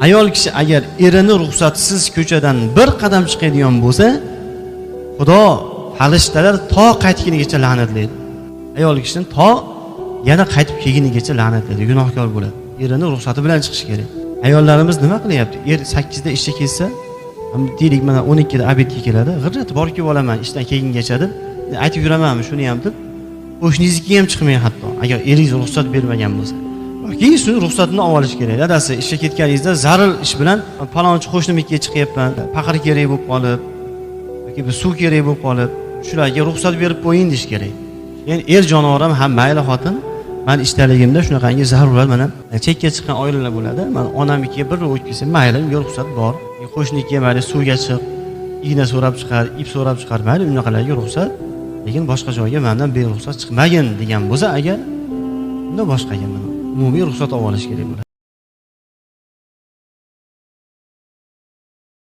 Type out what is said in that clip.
Ayol kishi agar erini ruxsatisiz ko'chadan bir qadam chiqadigan bo'lsa, Xudo farishtalar to qaytgunigacha la'natlaydi. Ayol kishini to yana qaytib kelgunigacha la'natlaydi, gunohkor bo'ladi. Erini ruxsati bilan chiqish kerak. Ayollarimiz nima qilyapti? Er 8 da ishga kelsa, deylik mana 12 da obedga keladi, g'irrat borib kelib olaman ishdan kelgungacha deb aytib yuramanmi shuni ham deb qo'shningizga ham chiqmang hatto, agar eringiz ruxsat bermagan bo'lsa. Yoki shuni ruxsatini olib olish kerak. Dadasi ishga ketganingizda zarur ish bilan palonchi qo'shnimnikiga chiqyapman, paqir kerak bo'lib qolib yoki bir suv kerak bo'lib qolib, shularga ruxsat berib qo'ying deyish kerak. Ya'ni er jonivoram ham mayli xotin, man ishdaligimda shunaqangi zarurat mana chekka chiqqan oilalar bo'ladi. Man onamnikiga bir o'tib kelsam mayli, unga ruxsat bor. Qo'shninikiga mayli suvga chiq, igna so'rab chiqar, ip so'rab chiqar, mayli unaqalarga ruxsat. Lekin boshqa joyga mendan beruxsat chiqmagin degan bo'lsa agar, unda boshqaga mana umumiy ruxsat olib olish kerak bo'ladi.